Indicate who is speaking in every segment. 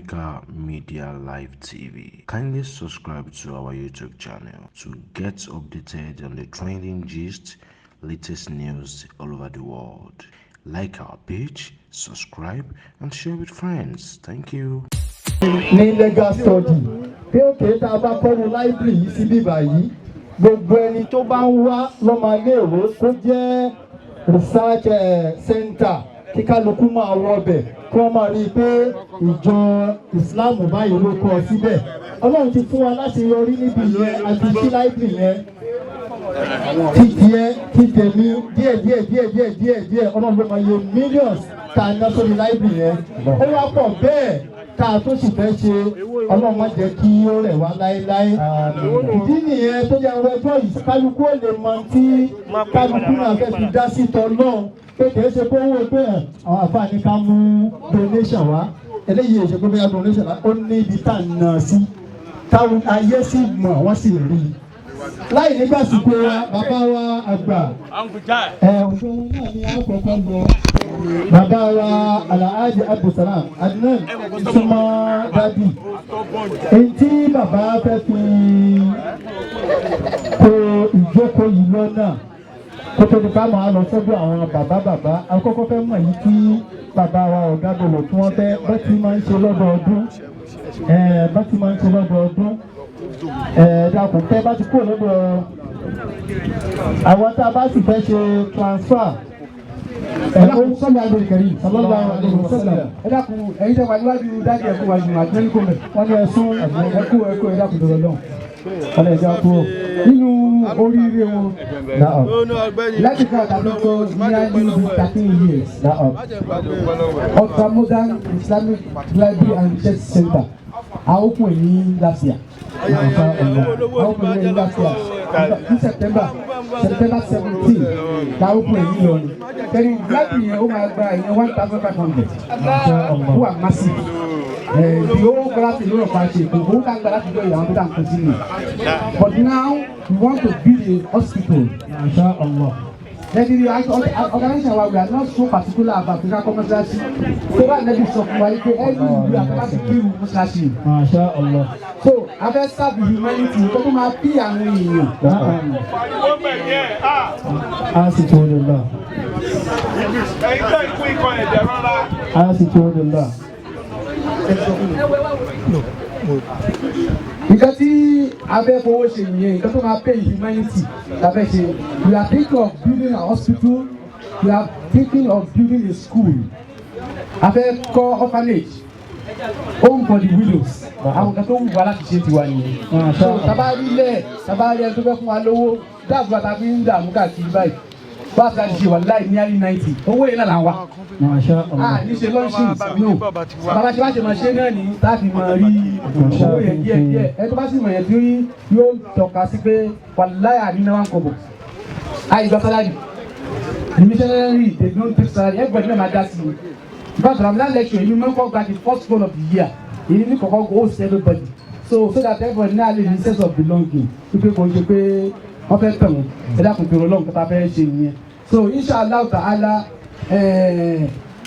Speaker 1: Africa Media Live TV. Kindly subscribe to our YouTube channel to get updated on the trending gist, latest news all over the world. Like our page, subscribe, and share with friends. Thank you.
Speaker 2: Ní legal study pé òkè tá a bá kọ́nu library yìí sí bíbá yìí, gbogbo ẹni tó bá ń wá lọ́mọ iléèwé, kó jẹ́ research center, kí kálukú máa wọ ọbẹ̀, kí wọ́n máa rí i pé ìjọ Islam báyìí ló kọ́ ọ síbẹ̀. Ọlọ́run ti fún wa láti yọrí níbi yẹn àti sí library yẹn, títí ẹ títẹ̀mí díẹ̀ díẹ̀ díẹ̀ díẹ̀ díẹ̀ díẹ̀. Ọlọ́run ló máa yẹ millions tá a ná sórí library yẹn. Ó wá pọ̀ bẹ́ẹ̀ tá a tó sì fẹ́ ṣe. Ọlọ́run má jẹ́ kí ó rẹ̀ wá láéláé. Ìdí nìyẹn tó jẹ́ àwọn ẹjọ́ yìí, kálukú ò lè mọ tí kálukú náà fẹ́ fi dá sí tọ́lọ́run, pé kìí ṣe pé owó pé àwọn àfààní ká mú donation wá. Eléyìí ṣe pé bóyá donation wá, ó ní ibi tá à ń ná sí, táwọn ayé sì mọ̀, wọ́n sì rí i. Láì nígbàsíkò wa, bàbá wa àgbà ẹ ọ̀dọ́ náà ni àkọ́kọ́ lọ, bàbá wa Alhaji Abdulsalam Adnan súnmọ́ dádì. Èyí tí bàbá fẹ́ fi kó ìjókòó yìí lọ́nà kó tó di ká máa lọ sọ́dọ̀ àwọn bàbá, bàbá àkọ́kọ́ fẹ́ mọ̀ yìí tí bàbá wa ọ̀gá gbòòlò tí wọ́n fẹ́ bá ti máa ń ṣe lọ́dọọdún, bá ti máa ń ṣe lọ́dọọdún. Dákun, tẹ́ bá ti kúrò lọ́dọ̀ àwọn tá a bá sì fẹ́ ṣe transfer.
Speaker 3: Ẹ dákun, sọ́mi àgbèrè kẹrin.
Speaker 2: Sallallahu alaihi wasallam.
Speaker 3: Ẹ dákun, ẹ̀yin tẹ́ wà níwájú dájú, ẹ̀kú wájú àti kò mẹ́.
Speaker 2: Wọ́n ní ẹ̀sùn.
Speaker 3: Ẹ̀kú ẹ̀kú, ẹ dákun tó lọ.
Speaker 2: Wọ́n lè já kúrò.
Speaker 3: Nínú oríire wọn láti ká tàbí kọ nearly 13 years, Ultramodern Islamic Library and Research Center a open ní last year. A open ní last year ní September 17 la open ní Ìlọrin. Tẹ̀lé library yẹn, ó máa gba ìyẹn 1,500. Ó wà massive. The whole class ló rọ̀ pa ṣe kò owó tá a gba láti jọ ìyàwó tó tà ń continue, but now we want to build a hospital.
Speaker 2: Masha Allah.
Speaker 3: Then the organization wa, we are not so particular about kíkà kọ́ mọ́ṣáláṣí tó bá nẹ́bí sọ fún wa yìí pé ẹni ìlú àtàlásì kírun mọ́ṣáláṣí.
Speaker 2: Masha Allah.
Speaker 3: So a fẹ́ serve humanity tó tó máa bí àwọn èèyàn.
Speaker 2: A sì tó lè lọ.
Speaker 4: Ẹ̀yin tó ikú ikọ̀ ẹ̀jẹ̀ rọra.
Speaker 2: A sì tó lè lọ.
Speaker 3: Nǹkan tí a fẹ́ fowó ṣe nìyẹn, nǹkan tó máa pay humanity la fẹ́ ṣe. We are thinking of building a hospital, we are thinking of building a school, a fẹ́ kọ́ orphanage, home for the widows. Àwọn nǹkan tó wù wá láti ṣe tiwa nìyẹn. So tábà rí lẹ̀, tábà rí ẹni tó fẹ́ fún wa lówó, dáàbò bàtà fi ń dààmú káàkiri báyìí, bá a ti ṣe wà láì nearly 90, owó yẹn náà là ń wá.
Speaker 2: Masha
Speaker 3: Ah.
Speaker 2: Allah.
Speaker 3: Ní ṣe launching no, bàbá ṣe bá ṣe máa ṣe náà ní táàfin máa rí owó yẹn díẹ̀ díẹ̀. Ẹ tó bá sì mọ̀ yẹn tí yóò tọ́ka sí pé wàláyà àdínà wà ń kọ̀bọ̀ àyè salary. The missionary, they don't take salary. Everybody náà máa dá sí i. In fact, Ramadan lecture yìí mọ́ kọ́ gba the first call of the year, èyí ní kọ́kọ́ host everybody, so that everybody náà lè ní sense of belonging, wípé kò ń ṣe pé wọ́n fẹ́ tàn wọ́n. Ẹ dákun tó lọ́n kọ́ta fẹ́ ṣe nìyẹn. So inshallah ta'ala,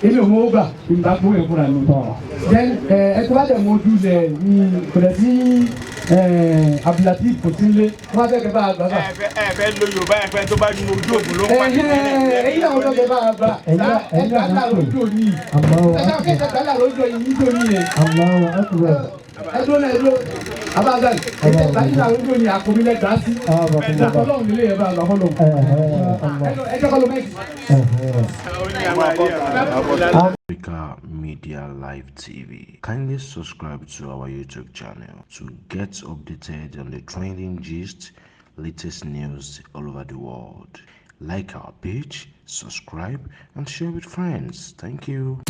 Speaker 3: èmi ò mọ ó gbà ìgbà gbówó yẹn fúnra mi. Then ẹ tó bá dẹ̀ mọ ojú lẹ̀ ní kò dẹ̀ sí Abdulateef kò sí nílé, wọ́n bá fẹ́ kẹ́ bá a gbà bá.
Speaker 4: Ẹ fẹ́ lo Yorùbá, ẹ fẹ́ tó bá nu ojú ògùn ló ń pa.
Speaker 3: Ẹ̀yin náà wọ́n fẹ́ kẹ́ bá a gbà ẹ gbà á lójú òní.
Speaker 2: Allahu
Speaker 3: ẹ
Speaker 2: akbar.
Speaker 3: kẹ́ gbà á lójú òní níjó ní yẹn.
Speaker 2: Allahu akbar.
Speaker 3: Ẹ dúró náà, ẹ dúró abáàgá ẹ gbà á lójú òní àkómílẹ̀ gbà á sí. Ọlọ́run nílé yẹn bá a gbà fọlọ́run. Ẹ jẹ́ kọ́ ló mẹ́kì.
Speaker 1: Africa Media Live TV. Kindly subscribe to our YouTube channel to get updated on the trending gist, latest news all over the world. Like our page, subscribe, and share with friends. Thank you.